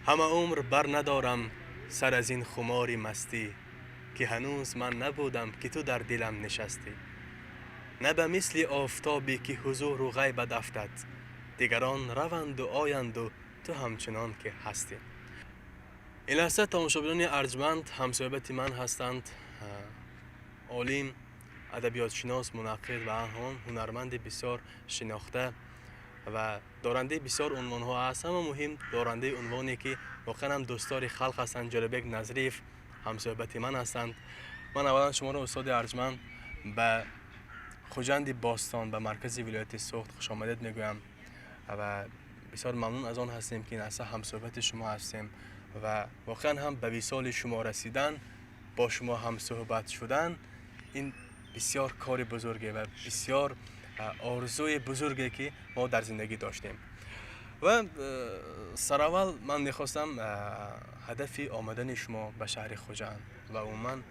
Ҳама умр бар надорам сар аз ин хумори мастӣ, ки ҳанӯз ман набудам, ки ту дар дилам нишастӣ. На ба мисли офтобе, ки ҳузуру ғайбат афтад, дигарон раванду оянду ту ҳамчунон ки ҳастӣ. Ин лаҳза, тамошобинони арҷманд, ҳамсӯҳбати ман ҳастанд олим, адабиётшинос, мунаққид ва ҳамон ҳунарманди бисёр шинохта ва дорандаи бисёр унвонҳо, аз ҳама муҳим дорандаи унвоне, ки воқеан ҳам дӯстдори халқ ҳастанд, Ҷӯрабек Назриев ҳамсӯҳбати ман ҳастанд. Ман аввалан шуморо, устоди арҷманд, ба Хуҷанди бостон, ба маркази вилояти Суғд хушомадед мегӯям ва бисёр мамнун аз он ҳастем, ки ин лаҳза ҳамсӯҳбати шумо ҳастем ва воқеан ҳам ба висоли шумо расидан, бо шумо ҳамсӯҳбат шудан ин бисёр кори бузурге ва бисёр орзуи бузурге, ки мо дар зиндагӣ доштем. Ва сараввал ман мехостам ҳадафи омадани шумо ба шаҳри Хуҷанд ва умуман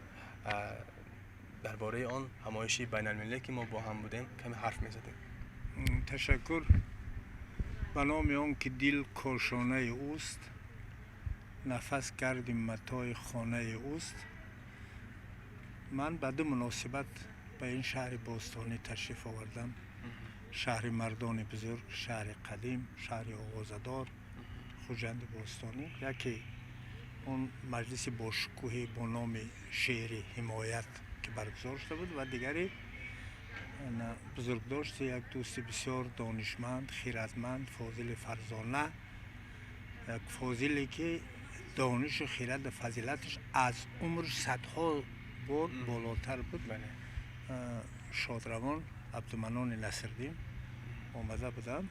дар бораи он ҳамоиши байналмилалие, ки мо бо ҳам будем, каме ҳарф мезадем. Ташаккур. Ба номи он ки дил кошонаи ӯст, нафас гарди матои хонаи ӯст. Ман ба ду муносибат ба ин шаҳри бостонӣ ташриф овардам, шаҳри мардони бузург, шаҳри қадим, шаҳри овозадор, Хуҷанди бостонӣ. Яке он маҷлиси бошукӯҳе бо номи «Шеъри ҳимоят», ки баргузор шуда буд, ва дигаре бузургдошти як дӯсти бисёр донишманд, хиратманд, фозили фарзона, як фозиле, ки донишу хираду фазилаташ аз умр садҳо бор болотар буд, шодравон Абдуманони Насриддин омада будам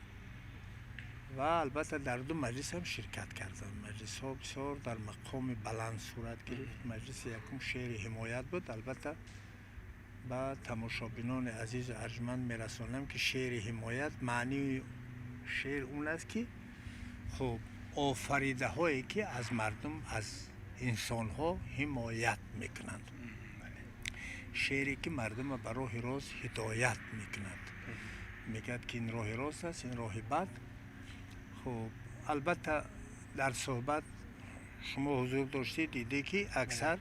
ва албатта дар ду маҷлисам ширкат кардам. Маҷлисҳо бисёр дар мақоми баланд сурат гирифт. Маҷлиси якум «Шеъри ҳимоят» буд. Албатта, ба тамошобинони азизу арҷманд мерасонам, ки шеъри ҳимоят, маънии шеър он аст, ки хуб офаридаҳое, ки аз мардум, аз инсонҳо ҳимоят мекунанд, шеъре, ки мардумро ба роҳи рост ҳидоят мекунад, мегӯяд, ки ин роҳи рост аст, ин роҳи бад. Хуб, албатта, дар суҳбат шумо ҳузур доштед, диде, ки аксар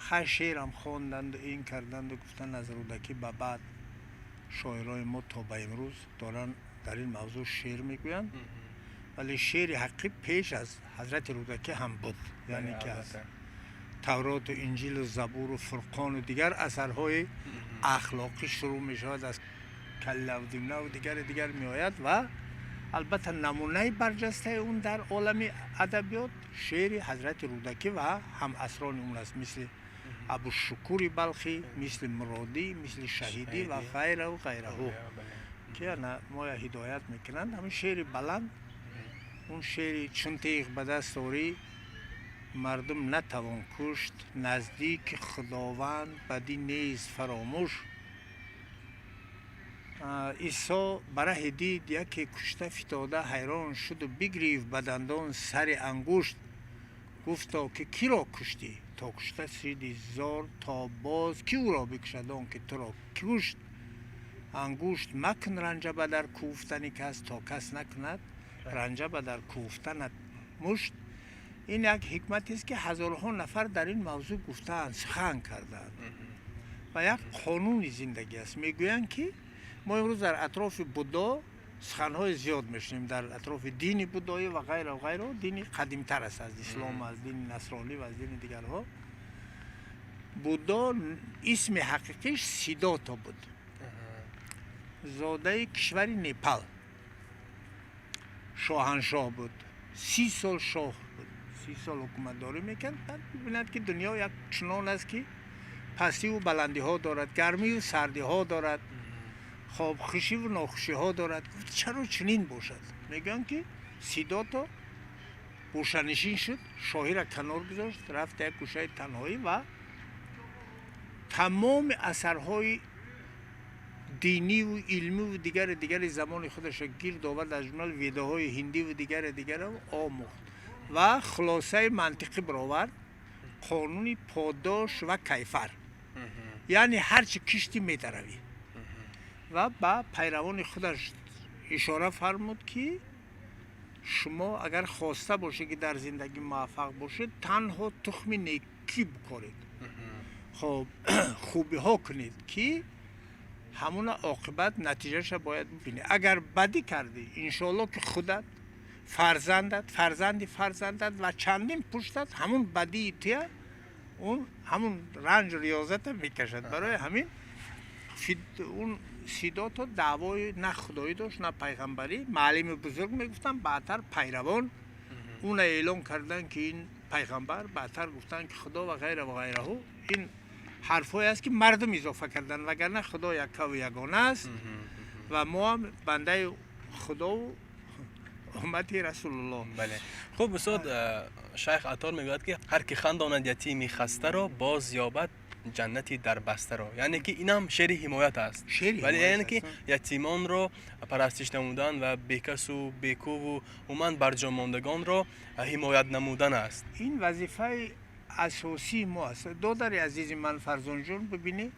хай шеърам хонданду ин карданду гуфтанд, аз Рӯдакӣ ба баъд шоирои мо то ба имрӯз доранд дар ин мавзӯъ шеър мегӯянд, вале шеъри ҳақиқӣ пеш аз ҳазрати Рӯдакӣ ҳам буд, яъне ки аз Тавроту Инҷилу Забуру Фурқону дигар асарҳои ахлоқӣ шурӯъ мешавад, аз Калилаву Димнаву дигари дигар меояд. Ва албатта намунаи барҷастаи он дар олами адабиёт шеъри ҳазрати Рӯдакӣ ва ҳамасрони он аст, мисли Абушукури Балхӣ, мисли Муродӣ, мисли Шаҳидӣ ва ғайраву ғайраҳу, ки ана моя ҳидоят мекунанд. Ҳамин шеъри баланд, он шеъри «Чун теғ ба даст орӣ, мардум натавон кушт, наздики Худованд бадӣ нест фаромӯш. Исо ба раҳе дид яке кушта фитода, ҳайрон шуду бигирифт ба дандон сари ангушт. Гуфто, ки киро куштӣ, то кушта шуди зор, то боз ки ӯро бикушад, он ки туро кушт? Ангушт макун ранҷа ба дар кӯфтани кас, то кас накунад ранҷа ба дар кӯфтанат мушт». Ин як ҳикматест, ки ҳазорҳо нафар дар ин мавзӯъ гуфтаанд, сухан кардаанд ва як қонуни зиндагӣ аст. Мегӯянд, ки мо имрӯз дар атрофи Буддо суханҳои зиёд мешунем, дар атрофи дини буддоӣ ва ғайра ғайро. Дини қадимтар аст аз ислом, аз дини насронӣ ва аз дини дигарҳо. Буддо исми ҳақиқиш Сидото буд, зодаи кишвари Непал, шоҳаншоҳ буд, 30 сол шоҳ буд, 30 сол ҳукуматдорӣ мекард. Баъд мебинад, ки дунё як чунон аст, ки пастиву баландиҳо дорад, гармию сардиҳо дорад, хоб хушиву нохушиҳо дорад. Гуфт: «Чаро чунин бошад?» Мегӯянд, ки Сидото гӯшанишин шуд, шоҳиро канор гузошт, рафт як гӯшаи танҳоӣ ва тамоми асарҳои диниву илмиву дигари дигари замони худашро гирд овард, аз ҷумла Ведаҳои ҳиндиву дигари дигарро омӯхт ва хулосаи мантиқӣ баровард: қонуни подош ва кайфар, яъне ҳар чӣ киштӣ, медаравӣ. Ва ба пайравони худаш ишора фармуд, ки Шумо агар хоста бошед, ки дар зиндагӣ муваффақ бошед, танҳо тухми некӣ бикоред, хоб, хубиҳо кунед, ки ҳамуна оқибат, натиҷаша бояд бибинед. Агар бадӣ кардӣ, иншоалло, ки худат, фарзандат, фарзанди фарзандат ва чандин пуштат ҳамун бадии туя, он ҳамун ранҷу риёзата мекашад. Барои ҳамин он Сидото даъвои на худоӣ дошт, на пайғамбарӣ. Маълими бузург мегуфтанд, баъдтар пайравон уна эълон карданд, ки ин пайғамбар, баъдтар гуфтанд, ки худо ва ғайра ва ғайраҳу. Ин ҳарфҳое аст, ки мардум изофа карданд, вагарна Худо яккаву ягона аст ва мо ҳам бандаи Худову уммати Расулуллоҳ. Бале, хуб, устод, Шайх Аттор мегӯяд, ки ҳар ки хандонад ятими хастаро, боз ёбад ҷаннати дарбастаро. Яъне ки инам шеъри ҳимоят аст. Вале яъне ки ятимонро парастиш намудан ва бекасу бекуву умуман барҷомондагонро ҳимоят намудан аст. Ин вазифаи асосии мо аст, додари азизи ман Фарзонҷон. Бибинӣ,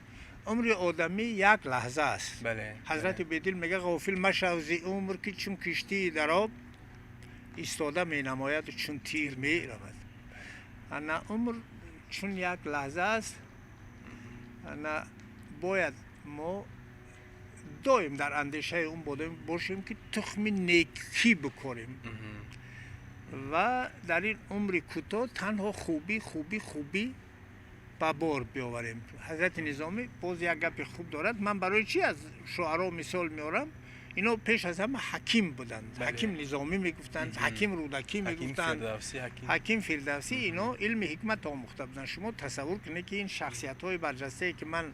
умри одамӣ як лаҳза аст. Ҳазрати Бедил мега: «Ғофил машав зи умр, ки чун киштии дар об истода менамояду чун тир меравад». Ана умр чун як лаҳза аст. Ана бояд мо доим дар андешаи он бошем, ки тухми некӣ бикорем ва дар ин умри кӯтоҳ танҳо хубӣ, хубӣ, хубӣ ба бор биёварем. Ҳазрати Низомӣ боз як гапи хуб дорад. Ман барои чӣ аз шуаро мисол меорам? Ино пеш аз ҳама ҳаким буданд. Ҳаким Низомӣ мегуфтанд, ҳаким Рӯдакӣ мегуфтанд, ҳаким Фирдавсӣ. Ино илми ҳикмат омӯхта буданд. Шумо тасаввур кунед, ки ин шахсиятҳои барҷастае, ки ман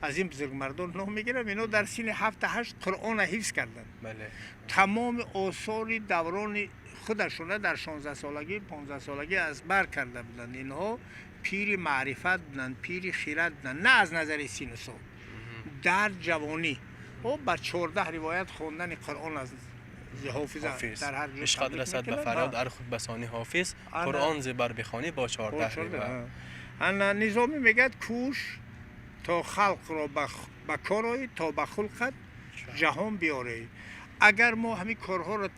аз ин бузургмардон ном мегирам, ино дар синни ҳафта ҳашт Қуръона ҳифз карданд, тамоми осори даврони худашона дар 16-солагӣ, 15-солагӣ аз бар карда буданд. Инҳо пири маърифат буданд, пири хирад буданд, на аз назари сину сол, дар ҷавонӣ. О ба 14 ривоят хондани Қуръон аз ҳофиза дар ҳар ҷо ишқат расад ба фарёд ар худ басони ҳофиз, Қуръон зи бар бихонӣ бо 14 ривоят. Ана Низомӣ мегӯяд: «Кӯш то халқро ба кор оӣ, то ба хулқат ҷаҳон биёрӣ». Агар мо ҳамин корҳоро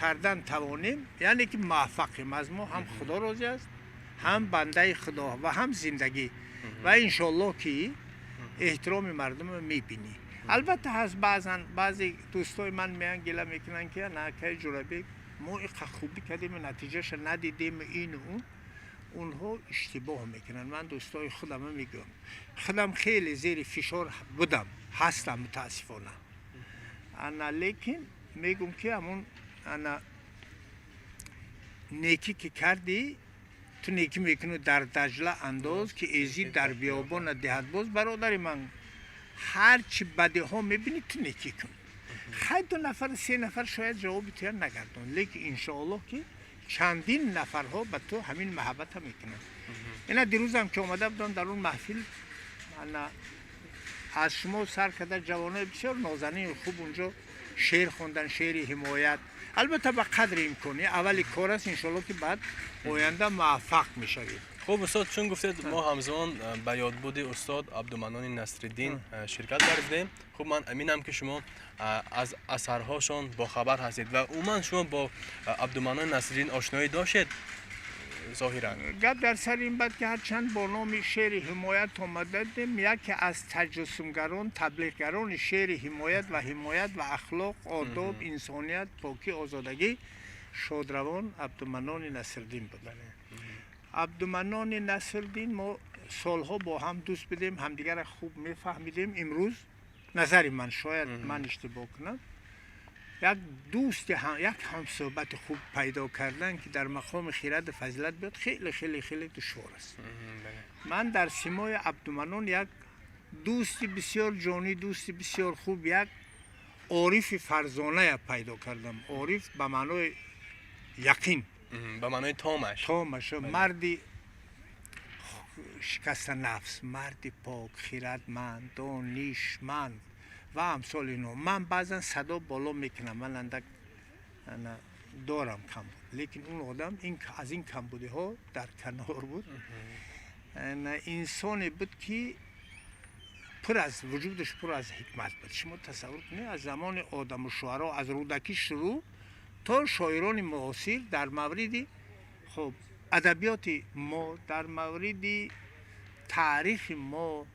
кардан тавонем, яъне ки муваффақем. Аз мо ҳам Худо розӣ аст, ҳам бандаи Худо ва ҳам зиндагӣ, ва иншоаллоҳ, ки эҳтироми мардумро мебинӣ. Албатта, ҳаст, баъзан баъзе дӯстои ман меян, гила мекунанд, ки на, акаи Ҷурабек, мо иқа хубӣ кардем, натиҷаша надидем, ину он. Онҳо иштибоҳ мекунанд. Ман дӯстои худама мегӯям, худам хеле зери фишор будам, ҳастам, мутаассифона. Ана лекин мегӯм, ки ҳамун ана некӣ ки кардӣ, ту некӣ мекунӣ, дар Даҷла андоз, ки эзид дар биёбона диҳад боз. Бародари ман, ҳар чи бадиҳо мебинӣ, ту некӣ кун. Хай, ду нафар, се нафар шояд ҷавоби туя нагардон, лекин иншоаллоҳ, ки чандин нафарҳо ба ту ҳамин маҳаббата мекунанд. Ина дирӯзам ки омада будам дар он маҳфил, ана аз шумо сар карда, ҷавонои бисёр нозанини хуб унҷо шеър хондан, шеъри ҳимоят, албатта ба қадри имкон. Аввали кор аст, иншоалло, ки баъд оянда муваффақ мешавед. Хуб, устод, чун гуфтед, мо ҳамзамон ба ёдбуди устод Абдуманони Насриддин ширкат варзидем. Хуб, ман аминам, ки шумо аз асарҳошон бохабар ҳастед ва умуман шумо бо Абдуманони Насриддин ошноӣ доштед зоҳиран. Гап дар сари ин бад, ки ҳарчанд бо номи шеъри ҳимоят омададем, яке аз таҷассумгарон, таблиғгарони шеъри ҳимоят ва ҳимоят ва ахлоқ, одоб, инсоният, покӣ, озодагӣ шодравон Абдуманони Насриддин буд. Абдуманони Насриддин, мо солҳо бо ҳам дӯст будем, ҳамдигарро хуб мефаҳмидем. Имрӯз назари ман, шояд ман иштибоҳ кунам, як дӯсти, як ҳамсӯҳбати хуб пайдо кардан, ки дар мақоми хираду фазилат биёд, хеле, хеле, хеле душвор аст. Ман дар симои Абдуманон як дӯсти бисёр ҷонӣ, дӯсти бисёр хуб, як орифи фарзоная пайдо кардам. Ориф ба маънои яқин. Ба маънои томаш. Томаш. Марди шикастанафс, марди пок, хирадманд, донишманд ва амсоли ино. Ман баъзан садо боло мекунам, ман андак дорам камбуд, лекин он одам аз ин камбудиҳо дар канор буд. Инсоне буд, ки пур аз вуҷудаш пур аз ҳикмат буд. Шумо тасаввур кунед, аз замони одаму шуаро, аз Рӯдакӣ шурӯъ. То шоирони муосир дар мавриди, хуб, адабиёти мо, дар мавриди таърихи мо,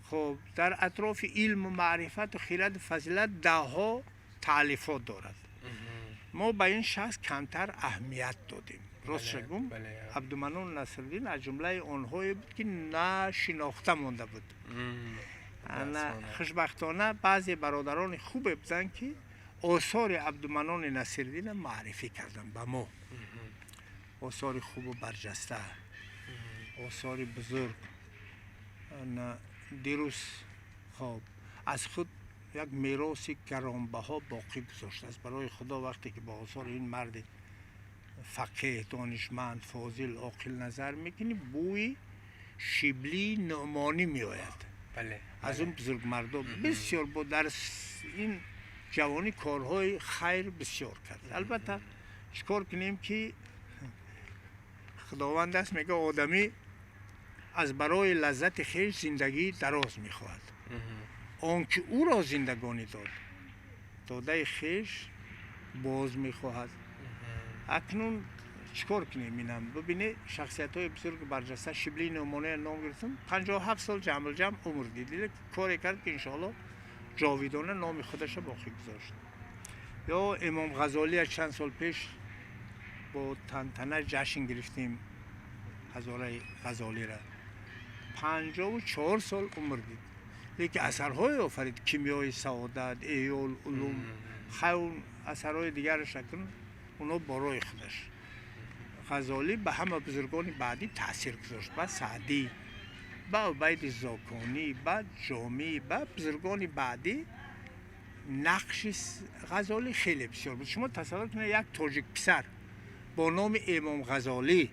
хуб, дар атрофи илму маърифату хираду фазилат даҳҳо таълифот дорад. Мо ба ин шахс камтар аҳамият додем, ростша гум. Абдуманон Насриддин аз ҷумлаи онҳое буд, ки нашинохта монда буд. Хушбахтона, баъзе бародарони хубе буданд, ки осори Абдуманони Насириддина маърифӣ карданд ба мо, осори хубу барҷаста, осори бузург. Дирӯз, хоб, аз худ як мероси гаронбаҳо боқӣ гузоштааст. Барои Худо, вақте ки ба осори ин марди фақеҳ, донишманд, фозил, оқил назар мекунӣ, бӯи Шиблии Нуъмонӣ меояд. Аз он бузургмардо бисёр бо дар ин ҷавонӣ корҳои хайр бисёр кард. Албатта, чӣ кор кунем, ки Худованд аст, мега: одамӣ аз барои лаззати хеш зиндагии дароз мехоҳад, он ки ӯро зиндагонӣ дод, додаи хеш боз мехоҳад. Акнун чӣ кор кунем? Инам бибине, шахсиятҳои бузурги барҷаста, Шиблии Нуъмония ном гирифтам, 57 сол ҷамъулҷамъ умр дид, коре кард, ки иншоалло ҷовидона номи худаша боқӣ гузошт. Ё Имом Ғазолия чанд сол пеш бо тантана ҷашн гирифтем ҳазораи Ғазолира, 54 сол умр дид, лекин асарҳое офарид: Кимиёи саодат, Эҳёул улум, хайр, асарҳои дигараш акун оно борои худаш. Ғазолӣ ба ҳама бузургони баъдӣ таъсир гузошт, ба Саъдӣ, ба Убайди Зоконӣ, ба Ҷомӣ, ба бузургони баъдӣ. Нақши Ғазолӣ хеле бисёр буд. Шумо тасаввур кунед, як тоҷик писар бо номи Имом Ғазолӣ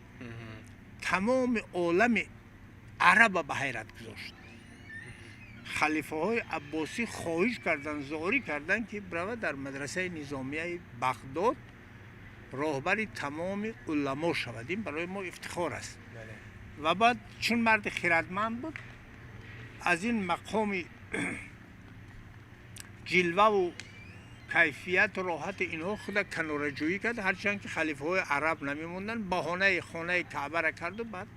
тамоми олами араба ба ҳайрат гузошт. Халифаҳои аббосӣ хоҳиш карданд, зорӣ карданд, ки бирава дар мадрасаи низомияи Бағдод роҳбари тамоми уламо шавад, ин барои мо ифтихор аст. Ва баъд, чун марди хирадманд буд, аз ин мақоми ҷилваву кайфияту роҳати инҳо худа канораҷӯӣ кард. Ҳарчанд ки халифаҳои араб намемонданд, баҳонаи хонаи Каъбара карду баъд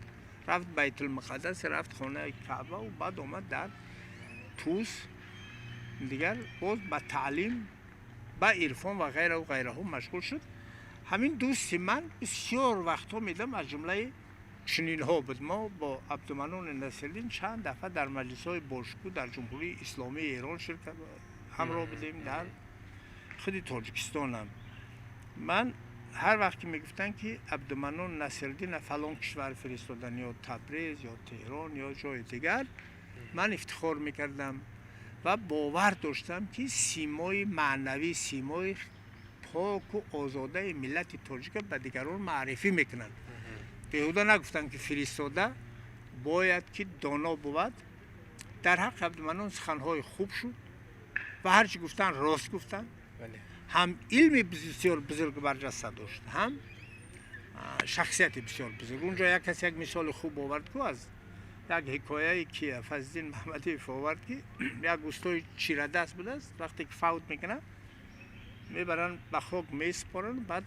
рафт Байтулмуқаддас, рафт хонаи Каъбаву баъд омад дар Тус, дигар боз ба таълим, ба ирфон ва ғайраву ғайраҳо машғул шуд. Ҳамин дӯсти ман бисёр вақтҳо медам, аз ҷумлаи чунинҳо буд. Мо бо Абдуманони Насирдин чанд дафъа дар маҷлисҳои бошукӯҳ дар Ҷумҳурии Исломии Эрон ширкат ҳамроҳ будем, дар худи Тоҷикистонам. Ман ҳар вақт ки мегуфтанд, ки Абдуманон Насирдина фалон кишвар фиристодан, ё Табрез, ё Теҳрон, ё ҷои дигар, ман ифтихор мекардам ва бовар доштам, ки симои маънавӣ, симои поку озодаи миллати тоҷика ба дигарон маърифӣ мекунанд. Беҳуда нагуфтанд, ки фиристода бояд ки доно бувад. Дар ҳаққи Абдуманон суханҳои хуб шуд ва ҳарчи гуфтанд, рост гуфтанд. Ҳам илми бисёр бузург барҷаста дошт, ҳам шахсияти бисёр бузург. Унҷо як кас як мисоли хуб овард ку, аз як ҳикояе, ки Фазлиддин Маҳмадиев овард, ки як устои чирадаст будааст. Вақте ки фавт мекунад, мебаранд, ба хок месупоранд. Баъд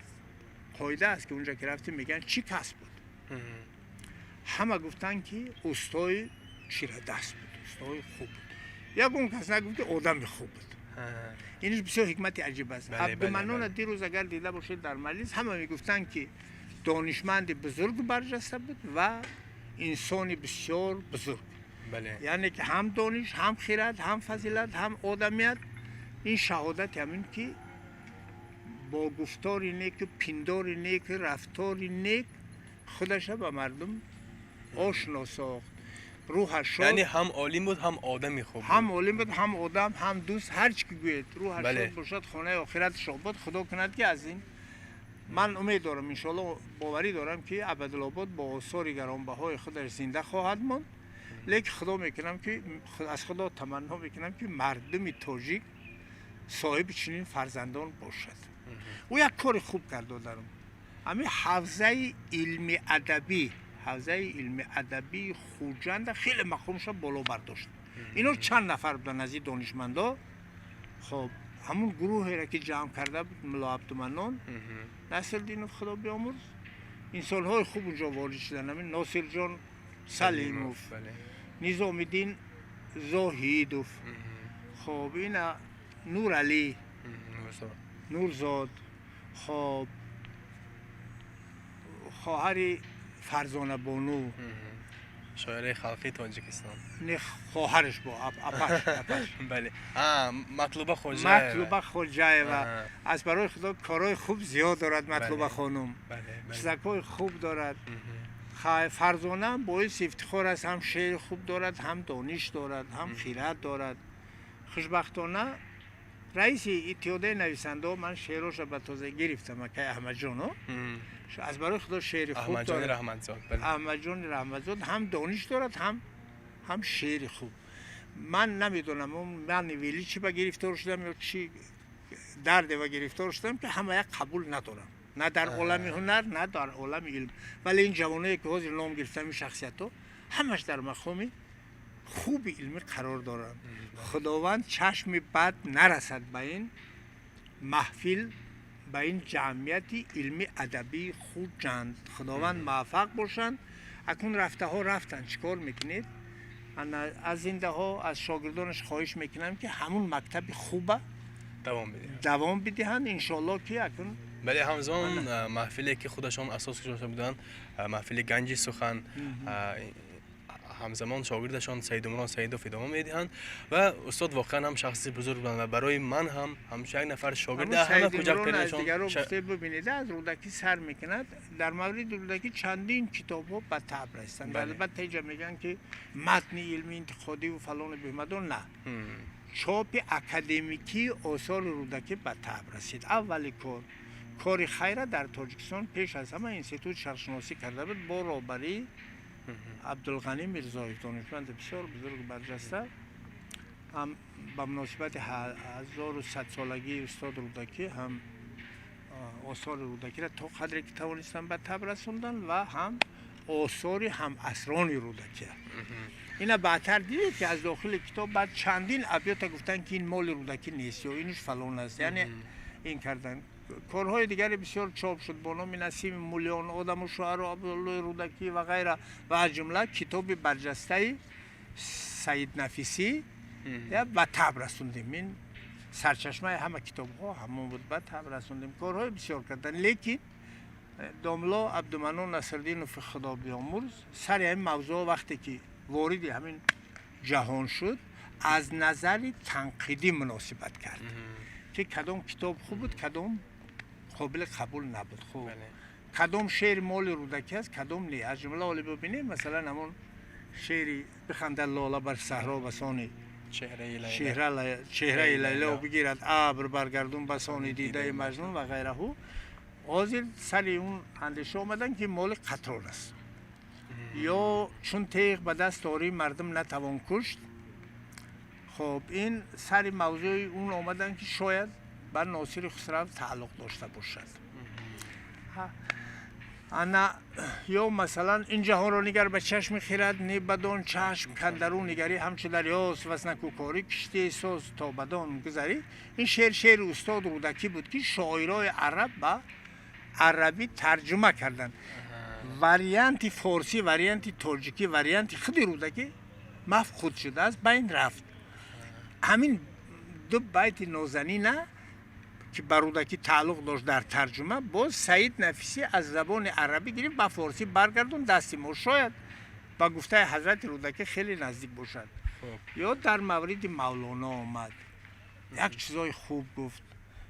қоида аст, ки унҷо ки рафтем, мегӯянд: чӣ касб буд? Ҳама гуфтанд, ки устои чирадаст буд, устои хуб буд. Ягон кас нагуфт, ки одами хуб буд. Инш бисёр ҳикмати аҷиб аст. Абдуманона дирӯз агар дида бошед дар маҷлис, ҳама мегуфтанд, ки донишманди бузург барҷаста буд ва инсони бисёр бузург, яъне ки ҳам дониш, ҳам хирад, ҳам фазилат, ҳам одамият. Ин шаҳодати ҳамин, ки бо гуфтори неку пиндори неку рафтори нек худаша ба мардум ошно сохт. Рӯҳаш шод. Яъне ҳам олим буд, ҳам одами хуб. Ҳам олим буд, ҳам одам, ҳам дӯст, ҳар чӣ ки гӯед. Рӯҳаш шод бошад, хонаи охираташ обод Худо кунад, ки аз ин ман умед дорам, иншоалло, боварӣ дорам, ки абадулобод бо осори гаронбаҳои худаш зинда хоҳад монд. Лекин Худо мекунам, ки аз Худо таманно мекунам, ки мардуми тоҷик соҳиби чунин фарзандон бошад. Ӯ як кори хуб кард, додарам, ҳамин ҳавзаи илми адабӣ, ҳавзаи илми адабии Хуҷанда хеле мақомаша боло бардошт. Ино чанд нафар буданд аз ин донишмандо, хоб. Ҳамун гурӯҳеро, ки ҷамъ карда буд Мулло Абдуманнон Насриддинов, Худо биомурз, инсонҳои хуб унҷо ворид шуданд. Ҳамин Носирҷон Салимов, Низомиддин Зоҳидов, хоб, ина Нуралӣ Нурзод, хоб, хоҳари Фарзонабону. Шоираи халқии Тоҷикистон. Не, хоҳараш, бо апаш, апаш. Бале, Матлуба Хоҷаева. Матлуба Хоҷаева. Аз барои Худо, корҳои хуб зиёд дорад Матлуба хонум, чизакҳои хуб дорад. Фарзона боиси ифтихор аст, ҳам шеъри хуб дорад, ҳам дониш дорад, ҳам хират дорад. Хушбахтона, раиси Иттиҳодияи нависандаҳо, ман шеъроша ба тоза гирифтам, акай Аҳмадҷоно, аз барои Худо, шеъри хуб дорад. Аҳмадҷони Раҳматзод ҳам дониш дорад, ҳам шеъри хуб. Ман намедонам, ман вели чӣ ба гирифтор шудам ё чӣ дарде ба гирифтор шудам, ки ҳама як қабул надорам, на дар олами ҳунар, на дар олами илм. Вале ин ҷавоное, ки ҳозир ном гирифтам, ин шахсиятҳо ҳамаш дар мақоми хуби илмӣ қарор доранд. Худованд чашми бад нарасад ба ин маҳфил, ба ин ҷамъияти илми адабии Хуҷанд. Худованд муваффақ бошанд. Акнун рафтаҳо рафтанд, чӣ кор мекунед? Аз зиндаҳо, аз шогирдонаш хоҳиш мекунам, ки ҳамун мактаби хуба давом бидиҳанд, иншоалло, ки акнун Бале, ҳамзамон маҳфиле, ки худашон асос гузошта буданд, маҳфили Ганҷи сухан, ҳамзамон шогирдашон Саидумрон Саидов идома медиҳанд. Ва устод воқеан ҳам шахси бузург буданд ва барои ман ҳам ҳамчун як нафар шогирди ҳама кӯчактаринашон. Бибинед, аз Рӯдакӣ сар мекунад. Дар мавриди Рӯдакӣ чандин китобҳо ба таб расиданд. Албатта, инҷа мегӯянд, ки матни илми интиқодиву фалону бемадон. На, чопи академикии осори Рӯдакӣ ба таб расид. Аввали кор, кори хайра дар Тоҷикистон пеш аз ҳама Институти шарқшиносӣ карда буд бо роҳбарии Абдулғанӣ Мирзоев, донишманди бисёр бузургу барҷаста. Ҳам ба муносибати 1100-солагии устод Рӯдакӣ ҳам осори Рӯдакиро то қадре ки тавонистанд ба таб расонданд ва ҳам осори ҳамасрони Рӯдакия. Ина баъдтар дидед, ки аз дохили китоб баъд чандин абёта гуфтанд, ки ин моли Рӯдакӣ нест ё инаш фалон аст, яъне ин кардан. Корҳои дигаре бисёр чоп шуд бо номи Насими Муллиён, Одаму шуаро, Абдуллои Рӯдакӣ ва ғайра, ва аз ҷумла китоби барҷастаи Саид Нафисӣ ба таб расондем. Ин сарчашмаи ҳама китобҳо ҳамон буд, ба таб расондем. Корҳои бисёр кардан, лекин домло Абдуманон Насриддинови, худобиёмурз, сари ҳамин мавзӯъ вақте ки вориди ҳамин ҷаҳон шуд, аз назари танқидӣ муносибат кард, ки кадом китоб хуб буд, кадом қобили қабул набуд, хуб, кадом шеър моли Рӯдакӣ аст, кадом не. Аз ҷумла ҳоле бибинем, масалан, ҳамон шеъри «Бихандад лола бар саҳро басони чеҳраи Лайло, бигирад абр баргардун басони дидаи Маҷнун» ва ғайраҳу. Ҳозир сари он андеша омаданд, ки моли Қатрон аст. Ё «Чун теғ ба даст орӣ, мардум натавон кушт». Хоб, ин сари мавзӯи он омаданд, ки шояд ба Носири Хусрав тааллуқ дошта бошад. Ана, ё масалан: «Ин ҷаҳонро нигар ба чашми хирад, не бадон чашм кандару нигарӣ, ҳамчу дарёст вас накӯкорӣ, киштие соз то бадон гузарӣ». Ин шеър шеъри устод Рӯдакӣ буд, ки шоирои араб ба арабӣ тарҷума карданд. Варианти форсӣ, варианти тоҷикӣ, варианти худи Рӯдакӣ мафқуд шудааст, байн рафт. Ҳамин ду байти нозанина, ки ба Рӯдакӣ тааллуқ дошт, дар тарҷума боз Саид Нафисӣ аз забони арабӣ гирифт, ба форсӣ баргардон, дасти мо, шояд ба гуфтаи ҳазрати Рӯдакӣ хеле наздик бошад. Ё дар мавриди Мавлоно омад, як чизои хуб гуфт,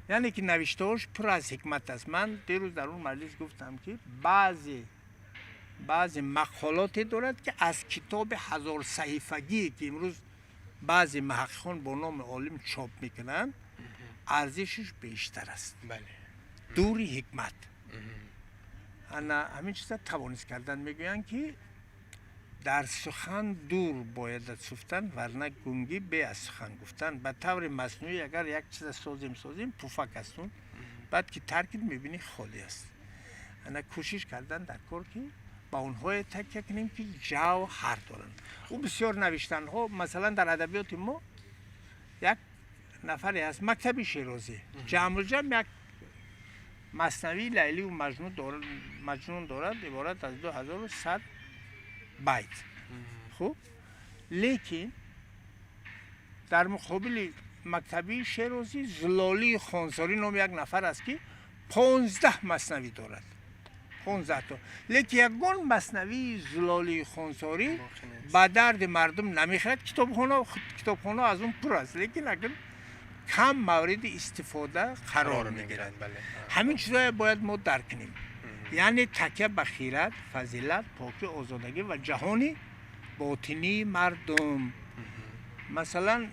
яъне ки навиштаҳош пур аз ҳикмат аст. Ман дирӯз дар он маҷлис гуфтам, ки баъзе мақолоте дорад, ки аз китоби ҳазорсаҳифагие, ки имрӯз баъзе муҳаққиқон бо номи олим чоп мекунанд, арзишаш бештар аст. Дури ҳикмат, ана ҳамин чиза тавонист кардан. Мегӯянд, ки дар сухан дур боядат суфтан, варна гунгӣ бе аз сухан гуфтан. Ба таври маснӯӣ агар як чиза созем, созем, пуфак астун, баъд ки таркид, мебинӣ, холӣ аст. Ана кӯшиш кардан дар кор, ки ба онҳое такя кунем, ки ҷавҳар доранд. Ӯ бисёр навиштанҳо, масалан, дар адабиёти мо як нафаре ҳаст, мактаби Шерозӣ, Ҷамъулҷам, як маснавии Лайливу Маҷнун дорад, иборат аз 2100 байт. Хуб, лекин дар муқобили мактабии Шерозӣ Зулолии Хонсорӣ номи як нафар аст, ки 15 маснавӣ дорад, 15 то. Лекин ягон маснавии Зулолии Хонсорӣ ба дарди мардум намехӯрад. Китобхона аз он пур аст, лекин акн кам мавриди истифода қарор мегирад. Ҳамин чизое бояд мо дарк кунем, яъне такя ба хирад, фазилат, покӣ, озодагӣ ва ҷаҳони ботинии мардум. Масалан,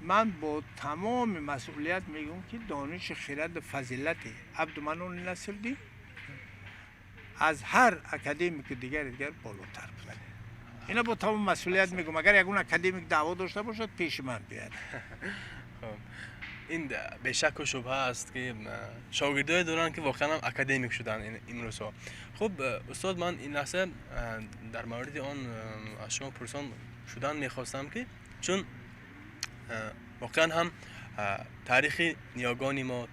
ман бо тамоми масъулият мегӯям, ки дониши, хираду фазилати Абдуманони Насриддин аз ҳар академику дигари дигар болотар буд. Ина бо тамоми масъулият мегӯям. Агар ягон академик даъво дошта бошад, пеши ман биёяд. Ин бешаку шубҳа аст, ки шогирдое доранд, ки воқеан ҳам академик шуданд имрӯзҳо. Хуб, устод, ман ин лаҳза дар мавриди он аз шумо пурсон шудан мехостам, ки чун воқеан ҳам таърихи ниёгони мо,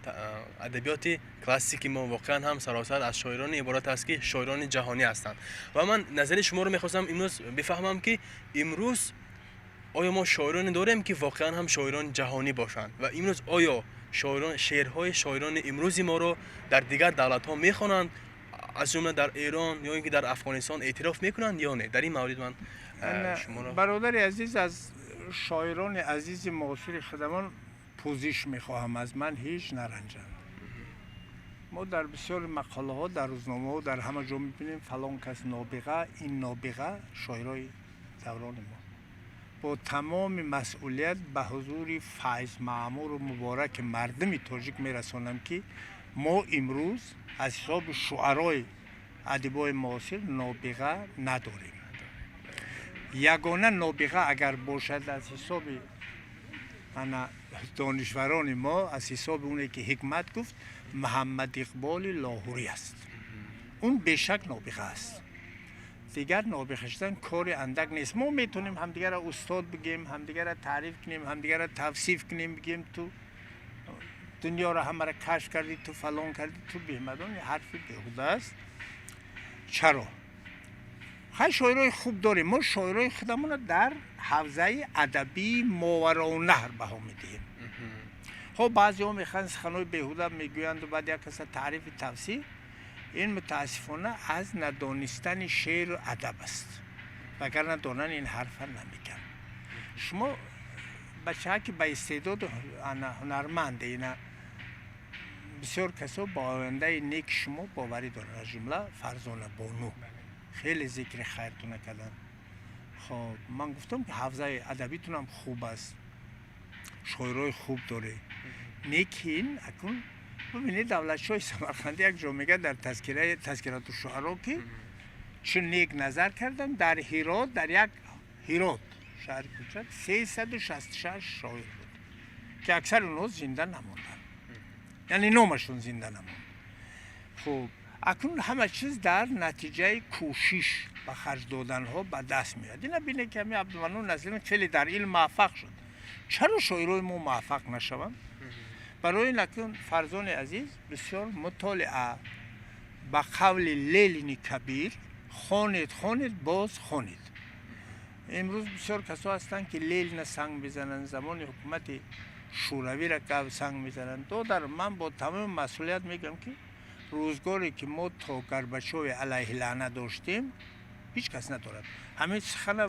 адабиёти классики мо воқеан ҳам саросар аз шоироне иборат аст, ки шоирони ҷаҳонӣ ҳастанд. Ва ман назари шуморо мехостам имрӯз бифаҳмам, ки имрӯз оё мо шоироне дорем, ки воқеан ҳам шоирони ҷаҳонӣ бошанд, ва имрӯз оё шоирон, шеърҳои шоирони имрӯзи моро дар дигар давлатҳо мехонанд, аз ҷумла дар Эрон ё ин ки дар Афғонистон эътироф мекунанд ё не? Дар ин маврид ман шуморо Бародари азиз, аз шоирони азизи муосири худамон пӯзиш мехоҳам, аз ман ҳеҷ наранҷанд. Мо дар бисёри мақолаҳо, дар рӯзномаҳо, дар ҳама ҷо мебинем, фалон кас нобиға, ин нобиға, шоирои даврони мо. Бо тамоми масъулият ба ҳузури файзмаъмуру мубораки мардуми тоҷик мерасонам, ки мо имрӯз аз ҳисоби шуарои адибои муосир нобиға надорем. Ягона нобиға агар бошад, аз ҳисоби ана донишварони мо, аз ҳисоби оне ки ҳикмат гуфт, Муҳаммад Иқболи Лоҳурӣ аст. Он бешак нобиға аст. Дигар нобиға шудан кори андак нест. Мо метавонем ҳамдигарро устод бигем, ҳамдигарро таъриф кунем, ҳамдигарро тавсиф кунем, бигем, ту дунёро ҳамаро кашф кардӣ, ту фалон кардӣ, ту беҳмадон. Ҳарфи беҳуда аст. Чаро? Хай, шоирои хуб дорем. Мо шоирои худамонро дар ҳавзаи адабии Мовароуннаҳр баҳо медиҳем. Хоб, баъзеҳо мехоҳанд, суханҳои беҳуда мегӯянду баъд як каса таърифи тавсиф. Ин мутаассифона аз надонистани шеъру адаб аст, вагарна донан ин ҳарфа намегӯянд. Шумо бачаҳа, ки ба истеъдоду ҳунарманде, ина бисёр касо ба ояндаи неки шумо боварӣ доранд, аз ҷумла Фарзона бону хеле зикри хайртона карданд. Хоб, ман гуфтам, ки ҳавзаи адабитунам хуб аст, шоирои хуб доред. Лекин акун бибинед, Давлатшоҳи Самарқандӣ як ҷо мегӯяд дар тазкираи Тазкирату шуаро, ки чун нек назар кардам, дар Ҳирот, дар як Ҳирот, шаҳри кӯчак, 366 шоир буд, ки аксари онҳо зинда намонданд, яъне номашон зинда намонд. Хуб, акнун ҳама чиз дар натиҷаи кӯшиш ба харҷ доданҳо ба даст меояд. Ина бинед, ки ҳамин Абдуманнон Насриддин хеле дар илм муваффақ шуд. Чаро шоирои мо муваффақ нашаванд? Барои ин, акнун, фарзони азиз, бисёр мутолиа, ба қавли Ленини Кабир, хонед, хонед, боз хонед. Имрӯз бисёр касо ҳастанд, ки Ленина санг мезананд, замони ҳукумати Шӯравиро санг мезананд. Додар, ман бо тамоми масъулият мегӯям, ки рӯзгоре ки мо то Горбачови алайҳи лаъна доштем, ҳеҷ кас надорад. Ҳамин сухана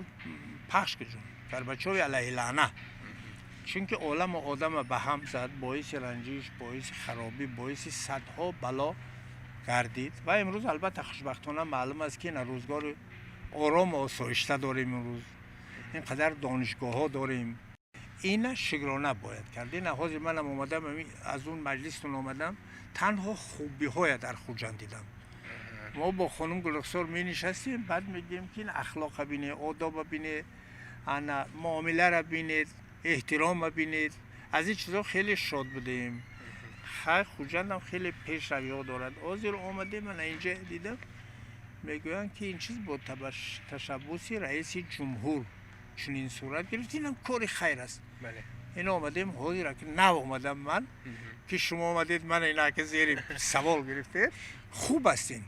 пахш куҷон, Горбачови алайҳи лаъна, чунки оламу одама ба ҳам зад, боиси ранҷиш, боиси харобӣ, боиси садҳо бало гардид. Ва имрӯз, албатта, хушбахтона маълум аст, ки ина рӯзгори орому осоишта дорем. Имрӯз ин қадар донишгоҳҳо дорем, ина шукрона бояд кард. Ина ҳозир манам омадам, аз он маҷлистон омадам, танҳо хубиҳоя дар Хуҷанд дидам. Мо бо хонум Гулрухсор менишастем, баъд мегӯем, ки ин ахлоқа бинед, одоба бинед, ана муомиларо бинед, эҳтирома бинед. Аз ин чизҳо хеле шод будем. Хай, Хуҷандам хеле пешравиҳо дорад. Ҳозир омадем, ана инҷа дидам, мегӯянд, ки ин чиз бо ташаббуси раиси ҷумҳур чунин сурат гирифт. Инам кори хайр аст. Ин омадем, ҳозир ки нав омадам ман, ки шумо омадед, ман ина ки зери савол гирифтед. Хуб аст ин.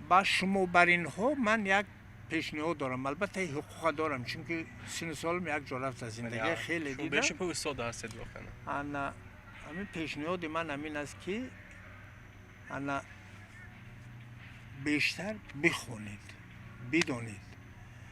Ба шумо бар инҳо ман як пешниҳод дорам. Албатта, ҳуқуқа дорам, чунки сину солам як ҷо рафта, зиндагӣ хеле дидам. Бешубҳа, устод ҳастед воқеан. Ана ҳамин пешниҳоди ман ҳамин аст, ки ана бештар бихонед, бидонед.